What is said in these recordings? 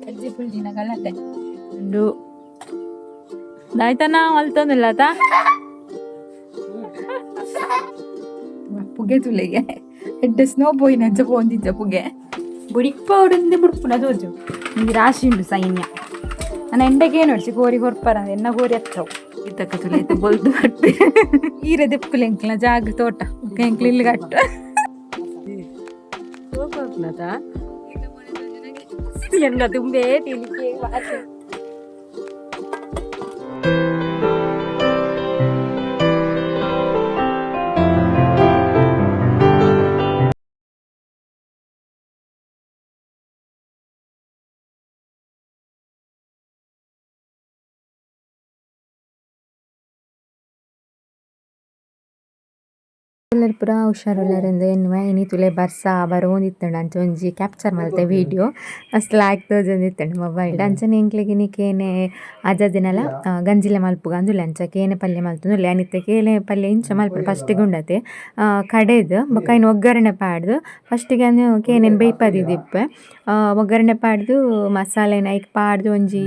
ಅಜ್ಜಿ ಪುಲ್ಜಿನ ಗಲಾಟೆ ಉಂಡು ದಾಯ್ತನ ಮಲ್ತೊಂದಿಲ್ಲ ತಾ ಪುಗೆ ತುಲೆಗೆ ಎಡ್ಡೆ ಸ್ನೋ ಪೋಯಿನ ಅಂಚ ಪೋಂದಿಜ್ಜ ಪುಗೆ ಬುಡಿಪ್ಪ ಉಡುಂದೆ ಬುಡ್ಪುನ ತೋಜು ಇಂದು ರಾಶಿ ಉಂಡು ಸೈನ್ಯ. ನಾನು ಎಂಡಕ್ಕೆ ನೋಡ್ಸಿ ಕೋರಿ ಕೊರ್ಪರ ಎನ್ನ ಕೋರಿ ಹತ್ತವು ಇತ್ತಕ್ಕ ತುಲೆ ಬೊಲ್ದು ಬಟ್ಟೆ ಈರೆ ದೆಪ್ಪುಲೆ ಎಂಕ್ಲ ಜಾಗ ತೋಟ ಎಂಕ್ಲ ಇಲ್ಲಿ ಕಟ್ಟು ಎನ್ನ ತುಂಬೇ ತಿಳಿಕೆ. ಎಲ್ಲರೂ ಪೂರ ಹುಷಾರುಲ್ಲಾರಿಂದ ಎನ್ನುವ ಇನಿ ತುಲೆ ಬರ್ಸ ಬರೋಂದಿತ್ತಂಡ ಅಂಚ ಒಂಜಿ ಕ್ಯಾಪ್ಚರ್ ಮಲ್ತೆ ವೀಡಿಯೋ ಮಸ್ತ್ ಲಾಯ್ಕ್ ತೋಜೊಂದಿತ್ತಂಡು ಮೊಬೈಲ್. ಅಂಚನೆ ಎಂಕ್ಲೆಗ್ ಇನಿ ಕೇನೆ ಅಜ ದಿನಲ ಗಂಜಿಲ ಮಲ್ಪುಗ ಅಂದುಲ್ಲೆ. ಅಂಚ ಕೇನೆ ಪಲ್ಯ ಮಲ್ತೊಂದುಲ್ಲೆ. ಅನಿತ್ತೆ ಕೇನೆ ಪಲ್ಯ ಇಂಚ ಮಲ್ಪುಡು ಫಸ್ಟಿಗೆ ಉಂಡತೆ ಕಡೆದು ಬೊಕ್ಕ ಐನ್ ಒಗ್ಗರಣೆ ಪಾಡ್ದು ಫಸ್ಟಿಗೆ ಅನು ಕೇನೆನ್ ಬೇಯ್ಪದಿದಿಪ್ಪೆ. ಒಗ್ಗರಣೆ ಪಾಡ್ದು ಮಸಾಲೆನ್ ಐಕ್ ಪಾಡ್ದು ಒಂಜಿ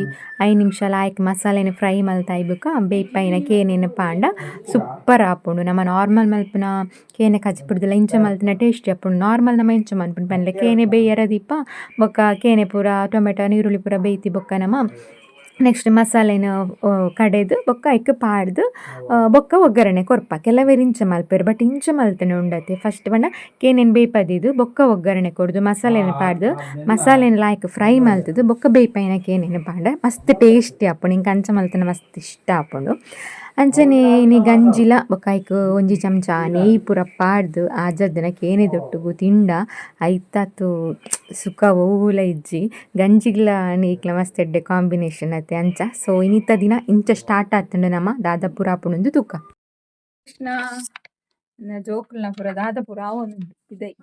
5 ನಿಮಿಷ ಲಾಯ್ಕ್ ಮಸಾಲೆನ್ ಫ್ರೈ ಮಲ್ತಾಯಿ ಬೊಕ್ಕ ಬೇಯ್ಪಾಯಿನ ಕೇನೆನ್ ಪಾಂಡ ಸೂಪರ್ ಆಪುಂಡು. ನಮ ನಾರ್ಮಲ್ ಮಲ್ಪುನ ಕೇನೆ ಕಜಿಪುಡ್ದಲ ಇಂಚ ಮಲ್ತಿನ ಟೇಸ್ಟಿ ಆಪುಂಡು. ನಾರ್ಮಲ್ ನಮ ಇಂಚ ಮನ್ಪುಂಡು ಪನ್ಲೆ ಕೇನೆ ಬೇಯರ ದೀಪ ಬೊಕ್ಕ ಕೇನೆ ಪೂರ ಟೊಮೆಟೊ ನೀರುಳ್ಳಿ ಪೂರ ಬೇಯ್ತಿ ಬೊಕ್ಕ ನಮ ನೆಕ್ಸ್ಟ್ ಮಸಾಲೆನ್ ಕಡೆದು ಬೊಕ್ಕ ಐಕ್ ಪಾಡ್ದು ಬೊಕ್ಕ ಒಗ್ಗರಣೆ ಕೊರ್ಪ. ಕೆಲವೆರ್ ಇಂಚ ಮಲ್ಪೆರ್ ಬಟ್ ಇಂಚ ಮಲ್ತ್ಂಡ ಉಂಡತೆ ಫಸ್ಟ್ ಪಂಡ ಕೇನೆನ್ ಬೇಯ್ಪದಿದು ಬೊಕ್ಕ ಒಗ್ಗರಣೆ ಕೊರ್ದು ಮಸಾಲೆನ್ ಪಾಡ್ದು ಮಸಾಲೆನ್ ಲಾಯ್ಕ್ ಫ್ರೈ ಮಲ್ತುದು ಬೊಕ್ಕ ಬೇಯ್ಪಾಯಿನ ಕೇನೆನ್ ಪಾಂಡ ಮಸ್ತ್ ಟೇಸ್ಟಿ ಆಪುಂಡು. ಎಂಕ್ ಅಂಚ ಮಲ್ತ್ಂಡ ಮಸ್ತ್ ಇಷ್ಟ ಆಪುಂಡು. ಅಂಚನೆ ಇನಿ ಗಂಜಿಲ ಬೊಕ್ಕ ಐಕ್ ಒಂಜಿ ಚಮಚ ನೆಯ್ ಪೂರ ಪಾಡ್ದು ಆಜದ್ದಿನ ಕೇನೆದೊಟ್ಟುಗು ತಿಂಡ ಐತಾತು ಸುಖ ಒವ್ವುಲ ಇಜ್ಜಿ. ಗಂಜಿಗ್ಲ ನೆಯ್ಕ್ಲ ಮಸ್ತ್ ಎಡ್ಡೆ ಕಾಂಬಿನೇಷನ್ ಅತೆ ಅಂಚ. ಸೊ ಇನಿತ ದಿನ ಇಂಚ ಸ್ಟಾರ್ಟ್ ಆತುಂಡು. ನಮ ದಾದ ಪೂರ ಆಪುಂಡುಂದು ತೂಕ. ಕೃಷ್ಣ ಜೋಕುಲ್ನ ಪೂರ ದಾದ ಪೂರ ಆವೊಂದುಂಡು ಪಿದೈ.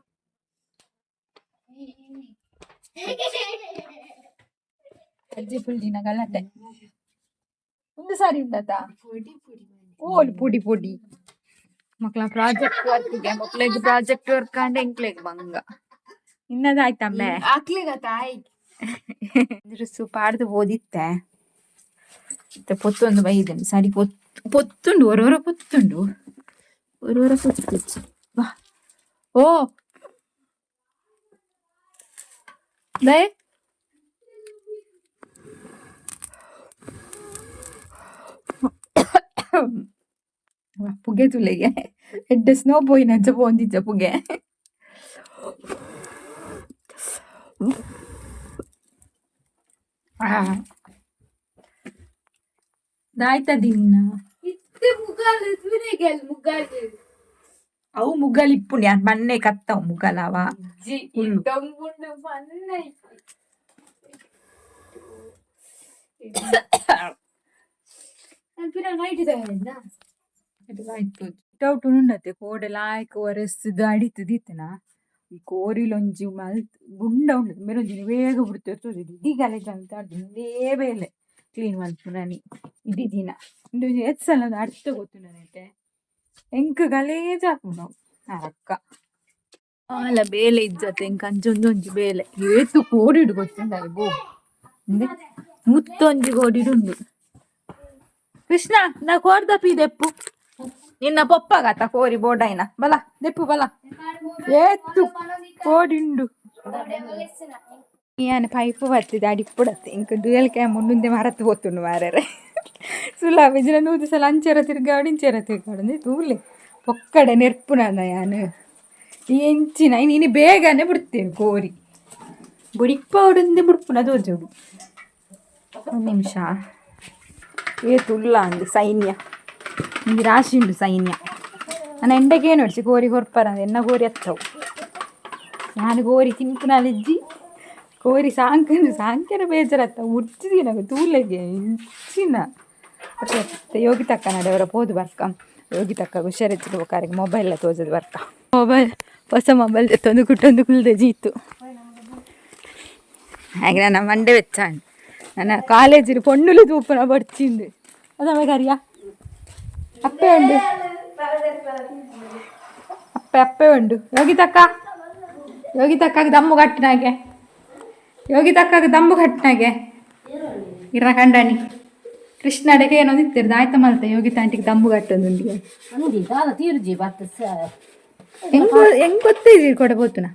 ಅಜ್ಜಿ ಪುಲ್ಜಿನ ಗಲಾಟೆ ಒಂದು ಸಾರಿ ಉಂಡತಾ ಓಲ್ ಪೊಡಿ ಪೊಡಿ ಮಕ್ಳ ಪ್ರಾಜೆಕ್ಟ್ ವರ್ಕ್ ಮಕ್ಳಿಗೆ ಪ್ರಾಜೆಕ್ಟ್ ವರ್ಕ್ ಅಂಡ ಎಂಕ್ಲೆಗ್ ಬಂಗ ಇನ್ನದಾಯ್ತಮ್ಮೆ. ರುಸು ಪಾಡ್ದು ಓದಿತ್ತೆ ಇತ್ತೆ ಪೊತ್ತೊಂದು ಬೈದೆನ್ ಸರಿ ಪೊತ್ತು ಪೊತ್ತುಂಡು ಒರೊರ ಪೊತ್ತುಂಡು ಒರೊರ ಪೊತ್ತು ಬಾ ಓ ದಯೆ ಪುಗೆ ತುಲೆಗೆ ಎಡ್ಡೆ ಸ್ನೋ ಪೋಯಿನ ಅಂಚ ಪೋಂದಿಜ್ಜ ಪುಗೆ. ದಾಯ್ತ ದಿನ್ನ. ಇತ್ತೆ ಮುಗಾಲ್ ತೂನೆಗೆಲ್ ಮುಗಾಲ್. ಅವು ಮುಗಲ್ ಇಪ್ಪುಂಡು ಯಾನ್ ಬನ್ನೆ ಕತ್ತವು ಮುಗಲವ. ಜಿ. ಉಲ್ಲು. ದೊಂಬುಂಡು ಪನ್ನ. ಔಟ್ ಉಂಡತೆ ಕೋಡೆ ಲಾಯ್ಕ್ ಒರೆಸ್ದು ಅಡಿತುದಿತ್ತನ ಈ ಕೋರಿಲೊಂಜಿ ಮಲ್ತ್ ಗುಂಡ ಉಂಡು ಮೇರೊಂಜಿ ಬೇಗ ಬುಡ್ತೇರ್ ತೋಜುಂಡು. ಇಡೀ ಗಲೇಜ್ ಅಂತ ಉಂದೇ ಬೇಲೆ ಕ್ಲೀನ್ ಮಲ್ಪುನನಿ ಇಡೀ ದಿನ. ಉಂದು ಒಂಜಿ ಏತ್ ಸಲ ಅರ್ಥ ಗೊತ್ತುಂಡನೆಟೆ ಎಂಕ್ ಗಲೇಜ್ ಆಪುಂಡು ಅಕ್ಕ ಆಲ ಬೇಲೆ ಇಜ್ಜತೆ ಎಂಕ್ ಅಂಚೊಂದೊಂಜಿ ಬೇಲೆ. ಏತ್ ಕೋಡಿಡು ಗೊತ್ತುಂಡ ಬೋ ಇಂದೆ ನೂತ್ತೊಂಜಿ ಕೋಡಿಡುಂಡು. ಕೃಷ್ಣ ನಾ ಕೋರ್ದ ಪಿ ದೆಪ್ಪು ನಿನ್ನ ಪೊಪ್ಪಗತ್ತ ಕೋರಿ ಬೋಡಾಯ್ನ ಬಲ ದೆಪ್ಪು ಬಲ ಏತ್ತು ಕೋಡಿಂಡು. ಯಾನ್ ಪೈಪು ಬತ್ತಿದೆ ಅಡಿಪ್ಪುಡತ್ತೆ ಇಂಕ್ ಡುಯಲ್ ಕ್ಯಾಮ್ ಉಂಡುಂದೆ ಮರತ್ ಪೋತುಂಡು ಮಾರ್ರೆ. ಸುಲಭ ಇಜ್ಜಿಡ ನೂದು ಸಲ ಅಂಚೆರ ತಿರ್ಗಾಡು ಇಂಚೆರ ತಿರ್ಗಾಡು ತೂಲೆ ಪೊಕ್ಕಡೆ ನೆರ್ಪುನ ಯಾನ್ ಎಂಚಿನ ಇನಿ ಬೇಗನೆ ಬಿಡ್ತೇನೆ ಕೋರಿ ಬುಡಿಪ್ಪ ಬುಡ್ಪುನ ತೋಜೋಡು. ಒಂದು ನಿಮಿಷ ಏತ್ ಉಲ್ಲ ಅಂದ್ ಸೈನ್ಯ ಒಂಜಿ ರಾಶಿ ಉಂಡು ಸೈನ್ಯ. ನಾನು ಎಂಡಕ್ಕೆ ನೋಡ್ಸಿ ಕೋರಿ ಕೊರ್ಪರ ಎನ್ನ ಕೋರಿ ಹತ್ತವು. ನಾನು ಕೋರಿ ತಿನ್ಪುನಲಿಜ್ಜಿ ಕೋರಿ ಸಾಂಕನು ಸಾಂಕ್ಯನ ಬೇಜಾರತ್ತ ಉರ್ಚಿದಿನ ತೂಲೆಗೆ ಇಂಚಿನ ಯೋಗಿತಕ್ಕ ನಡೆಯವರ ಪೋದು ಬರ್ಕ. ಯೋಗಿತಕ್ಕ ಹುಷಾರಿತ್ತು ಬೊಕಾರಿಗೆ ಮೊಬೈಲ್ ತೋಜದು ಬರ್ಕ. ಮೊಬೈಲ್ ಹೊಸ ಮೊಬೈಲ್ ತಂದು ಕುಟ್ಟೊಂದು ಕುಲ್ದೆ ಜೀತು ಹಾಗೆ ನನ್ನ ಮಂಡೆ ಬೆಚ್ಚಾಂಡ್. ನನ್ನ ಕಾಲೇಜಿನ ಪೊಣ್ಣುಲು ತೂಪುನ ಬಡ್ಚಿಂದು ಅದಮ್ಮ ಕರಿಯ ಅಪ್ಪೆ ಉಂಡು ಅಪ್ಪೆ ಅಪ್ಪೆ ಉಂಡು. ಯೋಗಿತಕ್ಕ ಯೋಗಿತಕ್ಕ ದಮ್ಮು ಕಟ್ಟಿನಾಗೆ Yogi ತಕ್ಕಾಗ ದಂಬು ಕಟ್ನಾಗೆ ಇರ ಕಂಡಾಣಿ ಕೃಷ್ಣ ಅಡೆಗೆ ಏನೋ ಇತ್ತಿರ್ದು ಆಯ್ತ ಮಲ್ತೆ ಯೋಗಿ ತಾಂಟಿಗೆ ದಂಬು ಕಟ್ಟೊಂದುಂಡಿಗೆ. ಅಂದಿ ದಾದ ತೀರುಜಿ ಬತ್ತ. ಹೆಂಗ್ ಹೆಂಗ್ ಗೊತ್ತಿದ್ದೀರಿ ಕೊಡ ಬೋತುನ?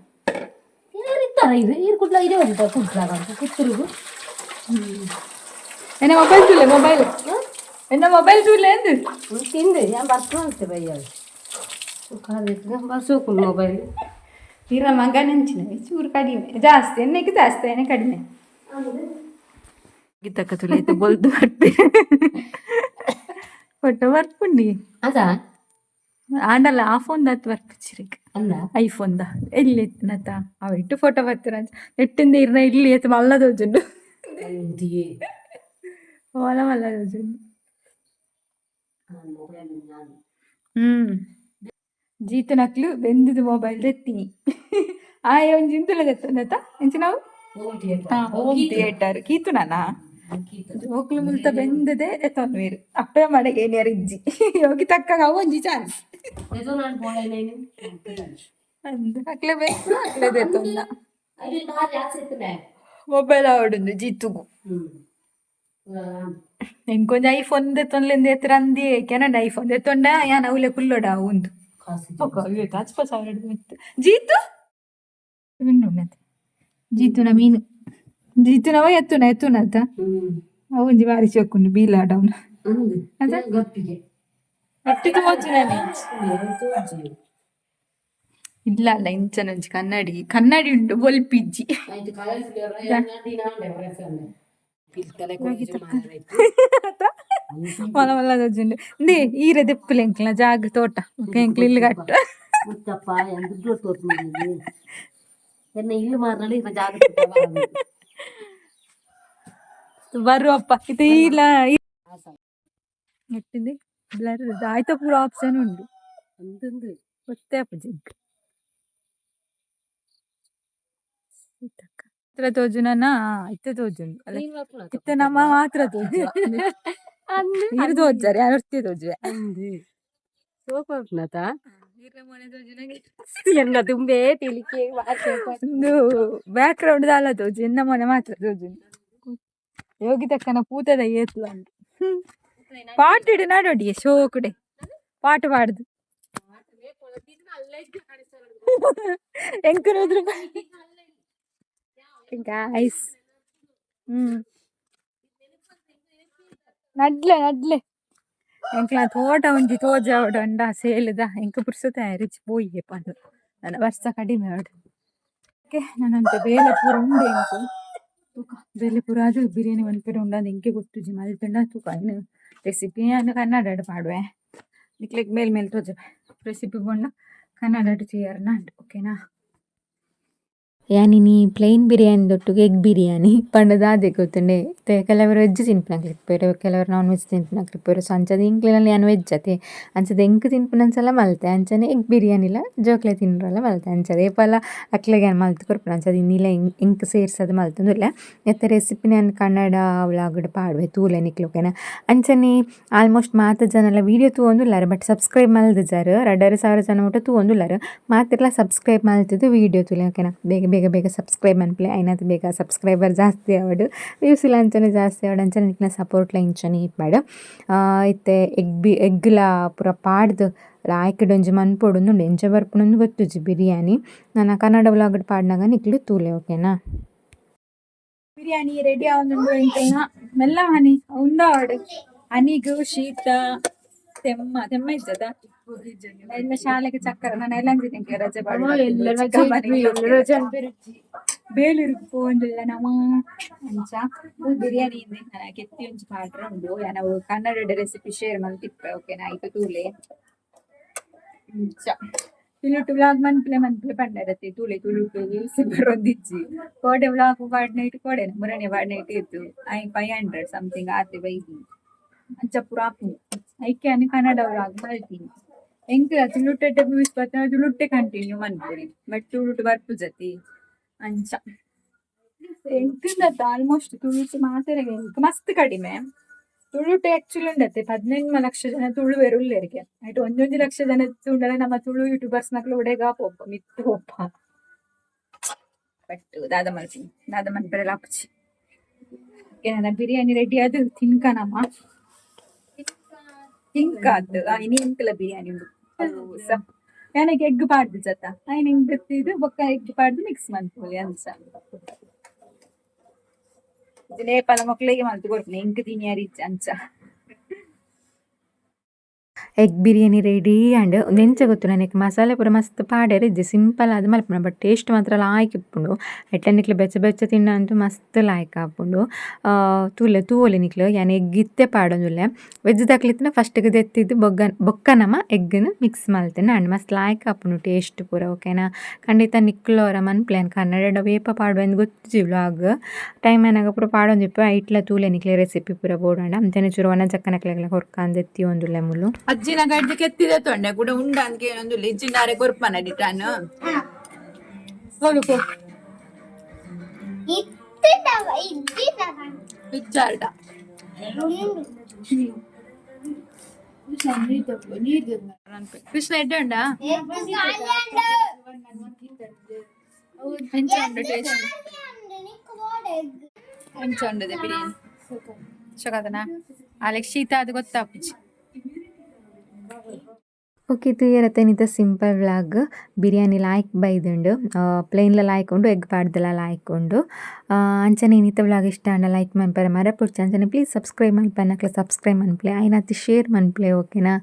ಇರ್ತಾರ ಇದು ಇರ್ ಕುಡ್ಲ ಇದೇ ಒಂದು ಕುಡ್ಲ ಕುತ್ತುರುಗು. ಎನ್ನ ಮೊಬೈಲ್ ತೂಲೆ, ಮೊಬೈಲ್, ಎನ್ನ ಮೊಬೈಲ್ ತೂಲೆ ಅಂದು. ತಿಂದು ഞാൻ ಬರ್ತು ಬಯ್ಯ ಬರ್ಸೋಕು ಮೊಬೈಲ್. ಇರ ಮಗ ನೆಂಚಿನ ಚೂರು ಕಡಿಮೆ ಜಾಸ್ತಿ ಎಣ್ಣೆಗೆ ಜಾಸ್ತಿ ಎಣ್ಣೆ ಕಡಿಮೆ ಗೀತಕ್ಕ ತುಲೆ ಆಯ್ತು ಬೊಲ್ದು ಬರ್ಪೆ ಫೋಟೋ ಬರ್ಪುಂಡಿ. ಅದ. ಆಂಡಲ್ಲ ಆ ಫೋನ್ ದಾತ್ ಬರ್ಪುಚಿರಿಕ್. ಅಲ್ಲ. ಐಫೋನ್ the ಎಲ್ಲಿ ಎತ್ತಿನತ ಅವ ಇಟ್ಟು ಫೋಟೋ ಬರ್ತೀರ ನೆಟ್ಟಿಂದ ಇರ್ನ ಇಲ್ಲಿ ಎತ್ತು ಮಲ್ಲ ತೋಜುಂಡು. ಓಲ ಮಲ್ಲ ತೋಜುಂಡು. ಜೀತನಕ್ಲು ಬೆಂದಿದ್ದು ಮೊಬೈಲ್ ದೆತ್ತೀನಿ ಆಯ್ ಒಂಜಿ ಇಂತುಲ ದೆತ್ತೊಂದತ ಎಂಚ ನಾವು ಹೋಮ್ ಥಿಯೇಟರ್ ಕೀತುನಾ ಜೋಕ್ಲು ಮುಲ್ತ ಬೆಂದದೆ ಎತ್ತೊನ್ವೇರು ಅಪ್ಪೆ ಮಡೆಗೆ ಏನಿಯರ್ ಇಜ್ಜಿ ಯೋಗಿ ತಕ್ಕ ಅವು ಒಂಜಿ ಚಾನ್ಸ್ ಅಂದ್ ಅಕ್ಲೆ ಬೇಕು ಅಕ್ಲೆ ದೆತ್ತೊಂದ ಮೊಬೈಲ್ ಆವಡುಂದು ಜೀತುಗು. ಎಂಕೊಂಜ ಐಫೋನ್ ದೆತ್ತೊನ್ಲೆಂದು ಎತ್ತರ ಅಂದಿ ಕೆನಡ ಐಫೋನ್ ದೆತ್ತೊಂಡ ಯಾನ್ ಅವಲೆ ಕುಲ್ಲೋಡ ಉಂದು ಅಚ್ಪ ಸಾವಿರ ಮಿತ್ತು ಜೀತು ಮೀನು ಜೀತುನ ಮೀನು ಜೀತುನವ ಎತ್ತುನ ಎತ್ತುನತ ಅವು ಒಂಜಿ ಬಾರಿ ಚೊಕ್ಕುಂಡು ಬೀಲಾಡವ್ನ. ಅದ? ಗಪ್ಪಿಗೆ. ಅಟ್ಟಿ ತೋಜುನನೆ ಇಲ್ಲ ಅಲ್ಲ ಇಂಚನ ಒಂಜಿ ಕನ್ನಡಿ ಕನ್ನಡಿ ಉಂಟು ಬೊಲ್ಪಿಜ್ಜಿ. ಮಲ್ಲ ಮಲ್ಲ ತೋಜುಂಡು ಇಂದೇ ಈರೆ ದೆಪ್ಪುಲೆ ಎಂಕ್ಲ ಜಾಗ ತೋಟ ಬೊಕ ಎಂಕ್ಲ ಇಲ್ಲ್ ಕಟ್ಟು. ಮುತ್ತಪ್ಪ ದುಡ್ಡು ತೋರ್ತು ಎನ್ನ ಇಲ್ಲು ಮಾರ್ನಳಿ ಜಾಗ. ಬರುವಪ್ಪ ಇದು ಇಲ್ಲ ನೆಟ್ಟಿಂది ಬ್ಲರ್ ಆಯ್ತ ಪೂರ ಆಪ್ಷನ್ ಉಂಡು. ಅಂದಂದು. ಗೊತ್ತೇ ಆಪುಜಿ ಎಂಕ್ ಇತ್ರ ತೋಜುನನ ಇತ್ತೆ ತೋಜುಂಡು ಅಲ್ಲ ಇತ್ತೆ ನಮ್ಮ ಮಾತ್ರ ತೋಜುವ ಈರ್ ತೋಜಾರೆ ಯಾರು ಒರ್ತಿ ತೋಜುವೆ. ಅಂದು ಸೋಪಾಪ್ನತ ಎನ್ನ ತುಂಬೇ ತಿಳಿಕೆ. ಒಂದು ಬ್ಯಾಕ್ ಗ್ರೌಂಡ್ ದಾಲ ತೋಜು ಎನ್ನ ಮೊನೆ ಮಾತ್ರ ತೋಜುಂಡು ಯೋಗಿ ತಕ್ಕನ ಪೂತದ ಏತ್ಲ ಉಂಡು ಪಾಟಿಡು ನಡೋಡಿ ಶೋಕುಡೆ ಪಾಟ ಪಾಡ್ದು ಎಂಕ್ ಗಾಯ್ಸ್. ನಡ್ಲೆ ನಡ್ಲೆ ಎಂಕ್ಲ ತೋಟ ಒಂಜಿ ತೋಜಾವಡ್ ಅಂಡ ಸೇಲುದ ಎಂಕ್ ಪುರ್ಸೊತೆ ರಿಚ್ ಪೋಯಿಗೆ ಪಂದ್ ನನ ಬರ್ಸ ಕಡಿಮೆ ಆವಡ್. ಓಕೆ, ನಾನಂತೆ ಬೇಲೆ ಪೂರ ಉಂಡು ಎಂಕ್ ತೂಕ ಬೇಲೆ ಪೂರ ಆದ್ ಬಿರಿಯಾನಿ ಮನ್ಪೆರೆ ಉಂಡು ಎಂಕೆ ಗೊತ್ತುಜಿ ಮಲ್ತುಂಡ ತೂಕ ಐನ್ ರೆಸಿಪಿ ಯಾನ್ ಕನ್ನಡಡ್ ಪಾಡುವೆ ನಿಕ್ಲೆಗ್ ಮೇಲ್ ಮೇಲ್ ತೋಜಪೆ ರೆಸಿಪಿ ಪಂಡ ಕನ್ನಡಡ್ ತೂಯರ್ನ ಉಂಡು ಓಕೆನಾ. ಯಾನಿನಿ ಪ್ಲೇನ್ ಬಿರಿಯಾನಿ ದೊಟ್ಟುಗು ಎಗ್ ಬಿರಿಯಾನಿ ಪಂಡ ದಾದೆ ಗೊತ್ತುಂಡೆ ಇತ್ತೆ ಕೆಲವರು ವೆಜ್ ತಿನ್ಪಿನಕ್ಲು ಇಪ್ಪೆರ್, ಕೆಲವರು ನಾನ್ ವೆಜ್ ತಿನ್ಪಿನಕ್ಲು ಇಪ್ಪೆರ್. ಸೊ ಅಂಚಾದ್ ಎಂಕ್ಲೆನಲ್ಲಿ ಯಾನ್ ವೆಜ್ ಅತೆ ಅಂಚಾದ್ ಎಂಕ್ ತಿನ್ಪಿನಂಚಲ ಮಲ್ತೆ ಅಂಚನೆ ಎಗ್ ಬಿರಿಯಾನಿಲ ಜೋಕ್ಲೆ ತಿನ್ರಲ ಮಲ್ತೆ. ಅಂಚಾದ್ ಏಪಲ ಅಕ್ಲೆಗ್ ಯಾನ್ ಮಲ್ತ್ ಕೊರ್ಪುನು. ಅಂಚಾದ್ ಇನಿಲ ಎಂಕ್ ಸೇರ್ಸದ್ ಮಲ್ತೊಂದುಲ್ಲೆ. ನೆತ್ತ ರೆಸಿಪಿನ್ ಯಾನ್ ಕನ್ನಡ ವ್ಲಾಗ್ಡ್ ಪಾಡುವೆ ತೂಲೆ ನಿಕ್ಲು, ಓಕೆನಾ. ಅಂಚನೆ ಆಲ್ಮೋಸ್ಟ್ ಮಾತ ಜನಲ ವೀಡಿಯೋ ತೂವೊಂದುಲ್ಲೆರ್ ಬಟ್ ಸಬ್ಸ್ಕ್ರೈಬ್ ಮಲ್ದಿಜಾರ್. 2500 ಜನ ಮುಟ ತೂವೊಂದುಲ್ಲೆರ್ ಮಾತೆರ್ಲ ಸಬ್ಸ್ಕ್ರೈಬ್ ಮಲ್ತುದು ವೀಡಿಯೋ ತೂಲೆ, ಓಕೆನಾ. ಬೇಗ ಬೇಗ ಬೇಗ ಸಬ್ಸ್ಕ್ರೈಬ್ ಮನ್ಪುಲೆ. ಐನಾತ್ ಬೇಗ ಸಬ್ಸ್ಕ್ರೈಬರ್ ಜಾಸ್ತಿ ಆವಡ್, ವ್ಯೂಸ್ ಲ ಅಂಚನೆ ಜಾಸ್ತಿ ಆವಡ್. ಅಂಚನೆ ನಿಕ್ಲೆನ ಸಪೋರ್ಟ್ಲ ಇಂಚನೆ ಇಪ್ಪಡ್. ಇತ್ತೆ ಎಗ್ ಬಿ ಎಗ್ಲ ಪೂರ ಪಾಡ್ದ್ ಲಾಯ್ಕ್ಡ್ ಒಂಜಿ ಮನ್ಪೊಡುಂದು ಉಂಡು. ಎಂಚ ಬರ್ಪುಂಡು ಗೊತ್ತುಜಿ ಬಿರಿಯಾನಿ. ನನ ಕನ್ನಡ ವ್ಲಾಗ್ಡ್ ಪಾಡ್ನಗ ನಿಕ್ಲು ತೂಲೆ, ಓಕೆನಾ. ಬಿರಿಯಾನಿ ರೆಡಿ ಆವೊಂದುಂಡು ಎಂಕಲ್ನ ಮೆಲ್ಲ ಹನಿ ಉಂದಾವಡ್ ಅನಿಗು ಶೀತ ತೆಮ್ಮ ತೆಮ್ಮ ಇಜ್ಜದ ಎಲ್ಲ ಶಾಲೆಗೆ ಚಕ್ಕರ ನಾನು ಎಲ್ಲ ಎಂಕ್ಲೆ ರಜೆ. ಬೇಲೂರಿಗೆ ಪೋವೊಂದುಲ್ಲ ನಮ ಅಂಚ ಬಿರಿಯಾನಿ ನನ ಕೆತ್ತಿ ಒಂಜಿ ಪಾಡ್ರೆ ಉಂಡು. ಯಾನ್ ಅವು ಕನ್ನಡ ರೆಸಿಪಿ ಶೇರ್ ಮಲ್ತಿಪ್ಪೆ, ಓಕೆನಾ. ಐತ ತೂಲೆ. ಅಂಚ ತುಳುಟು ವ್ಲಾಗ್ ಮನ್ಪುಲೆ ಮನ್ಪುಲೆ ಪಂಡರತೆ ತೂಲೆ ತುಳುಟು ವ್ಯೂಸ್ ಬರೊಂದಿಜ್ಜಿ. ಕೋಡೆ ವ್ಲಾಗ್ ಪಾಡ್ನೈಟ್ ಕೋಡೆ ಮುರಣೆ ಪಾಡ್ನೈಟ್ ಇತ್ತು I 500 something ಆತೆ ಬೈದಿ. ಅಂಚ ಪೂರ ಆಪುಂಡು. ಐಕೆ ಯಾನ್ ಕನ್ನಡ ವ್ಲಾಗ್ ಮಲ್ತಿನಿ. ಎಂಕ್ ತುಳುಟೆ ವ್ಯೂಸ್ ಬತ್ತಂಡ ತುಳುಟೆ ಕಂಟಿನ್ಯೂ ಮನ್ಪೊಲಿ ಬಟ್ ತುಳುಟು ಬರ್ಪುಜತಿ. ಅಂಚ ಎಂಕುಂದತ್ತ ಆಲ್ಮೋಸ್ಟ್ ತುಳುಟು ಮಾತೆರೆಗ್ ಎಂಕ್ ಮಸ್ತ್ ಕಡಿಮೆ ತುಳುಟು ಆಕ್ಚುಲಿ ಉಂಡತ್ತೆ 18 ಲಕ್ಷ ಜನ ತುಳುವೆರ್ ಉಲ್ಲೆರ್ಗೆ. ಐಟ್ ಒಂಜೊಂಜಿ ಲಕ್ಷ ಜನ ತೂಂಡಲ ನಮ್ಮ ತುಳು ಯೂಟ್ಯೂಬರ್ಸ್ ನಕುಲು ಒಡೆಗಾ ಪೋಪ ಮಿತ್ತ್ ಪೋಪ. ಬಟ್ ದಾದ ಮಲ್ಪಿ, ದಾದ ಮನ್ಪೆರೆಲ ಆಪುಜಿ. ನನ್ನ ಬಿರಿಯಾನಿ ರೆಡಿ ಆದ್ ತಿನ್ಕನಮ್ಮ. ತಿಂಕಾತ್ ಇನಿ ಎಂಕಲ ಬಿರಿಯಾನಿ ಉಂಡು. ಯಾನಗ್ ಎಗ್ ಪಾಡ್ದು ಜತ ಐನ್ ಎಂಕ್ ಬತ್ತಿದ್ ಬೊಕ್ಕ ಎಗ್ ಪಾಡ್ದು ಮಿಕ್ಸ್ ಮನ್ಪೊಲಿ ಅಂಚ. ನೇಪಾಲ ಮೊಕ್ಲೆಗೆ ಮಲ್ತ್ ಕೊರ್ಪುನೆ, ಎಂಕ್ ತಿನಿಯರೆ ಇಜ್ಜಿ ಅಂಚ. ಎಗ್ ಬಿರಿಯಾನಿ ರೆಡಿ ಆಂಡ್. ಉಂದು ಎಂಚ ಗೊತ್ತುಂಡ, ನೆಕ್ ಮಸಾಲೆ ಪೂರ ಮಸ್ತ್ ಪಾಡೆರೆ ಇಜ್ಜಿ, ಸಿಂಪಲ್ ಆದ್ ಮಲ್ಪುನ, ಬಟ್ ಟೇಸ್ಟ್ ಮಾತ್ರ ಲಾಯ್ಕ್ ಇಪ್ಪುಂಡು. ಐಟ್ಲ ನಿಕ್ಲು ಬೆಚ್ಚ ಬೆಚ್ಚ ತಿಂಡ ಮಸ್ತ್ ಲಾಯ್ಕ್ ಆಪುಂಡು. ತೂಲೆ, ತೂವೊಲಿ ನಿಕ್ಲು, ಯಾನ್ ಎಗ್ ಇತ್ತೆ ಪಾಡೊಂದುಲ್ಲೆ. ವೆಜ್ ದಕ್ಲು ಇತ್ತ್ಂಡ ಫಸ್ಟ್ ಗ್ ದೆತ್ತಿದ್ ಬೊಗ್ಗ ಬೊಕ್ಕ ನಮ ಎಗ್ ನ್ ಮಿಕ್ಸ್ ಮಲ್ತ್ಂಡ ಆಂಡ್. ಮಸ್ತ್ ಲಾಯ್ಕ್ ಆಪುಂಡು ಟೇಸ್ಟ್ ಪೂರ, ಓಕೆನಾ? ಖಂಡಿತ ನಿಕ್ಲು ಒರ ಮನ್ಪುಲೆ. ಯಾನ್ ಕನ್ನಡಡ್ ಏಪ ಪಾಡುವೆ ಗೊತ್ತುಜಿ ವ್ಲಾಗ್. ಟೈಮ್ ಆನಗ ಪೂರ ಪಾಡೊಂದಿಪ್ಪುವೆ. ಐಟ್ಲ ತೂಲೆ ನಿಕ್ಲೆ ರೆಸಿಪಿ ಪೂರ ಬೋಡಾಂಡ. ಅಂಚನೆ ಚೂರು ವನಜಕ್ಕನಕ್ಲೆಗ್ಲ ಕೊರ್ಕ ಅಂದ್ ಎತ್ತಿಯೊಂದುಲ್ಲೆ ಮುಲು. ಅಜ್ಜಿನ ಗಡ್ಡೆ ಕೆತ್ತಿದೆ ತೊಂಡೆ ಕೂಡ ಉಂಡ ಅಂತ ಕೇಳೊಂದುಲ್ಲ. ಇಜ್ಜಿಂಡಾರೆ ಕೊರ್ಪನ ಡಿಟಾನ್. ಇಜ್ಜಾರ್ಡ. ಕೃಷ್ಣ ಎಡ್ಡೆ ಉಂಡಾ? ಎಂಚ ಉಂಡು ಟೇಸ್ಟ್? ಎಂಚ ಉಂಡದೆ ಬಿರಿಯಾನಿ? ಶೋಕದನಾ? ಅಲೆಗ್ ಶೀತ ಅದು ಗೊತ್ತಾಪುಜಿ. ಓಕೆ, ತೂಯರತ್ತೆ ಇನಿತ ಸಿಂಪಲ್ ವ್ಲಾಗ್. ಬಿರಿಯಾನಿ ಲಾಯ್ಕ್ ಬೈದುಂಡು. ಪ್ಲೇನ್ಲ ಲಾಯ್ಕ್ ಉಂಡು, ಎಗ್ ಪಾಡ್ದಲ ಲಾಯ್ಕ್ ಉಂಡು. ಅಂಚನೆ ಇನಿತ ವ್ಲಾಗ್ ಇಷ್ಟ ಆಂಡ ಲೈಕ್ ಮನ್ಪರೆ ಮರಪೊಡ್ಚಿ. ಅಂಚನೆ ಪ್ಲೀಸ್ ಸಬ್ಸ್ಕ್ರೈಬ್ ಮನ್ಪನಕ್ಲ ಸಬ್ಸ್ಕ್ರೈಬ್ ಮನ್ಪುಲೆ, ಆಯ್ನಾತ್ ಶೇರ್ ಮನ್ಪುಲೆ, ಓಕೆನಾ?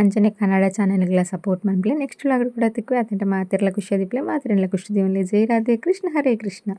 ಅಂಚನೆ ಕನ್ನಡ ಚಾನೆಲ್ಗ್ಲ ಸಪೋರ್ಟ್ ಮನ್ಪುಲೆ. ನೆಕ್ಸ್ಟ್ ವ್ಲಾಗ್ ಕೂಡ ತಿಕ್ಕುವೆ. ಅತಂಟ ಮಾತೆರ್ಲ ಖುಷಿಯಾದಿಪ್ಪುಲೆ, ಮಾತೆರೆನ್ಲ ಖುಷಿ ದೀವೊನ್ಲೆ. ಜೈ ರಾಧೆ ಕೃಷ್ಣ, ಹರೇ ಕೃಷ್ಣ.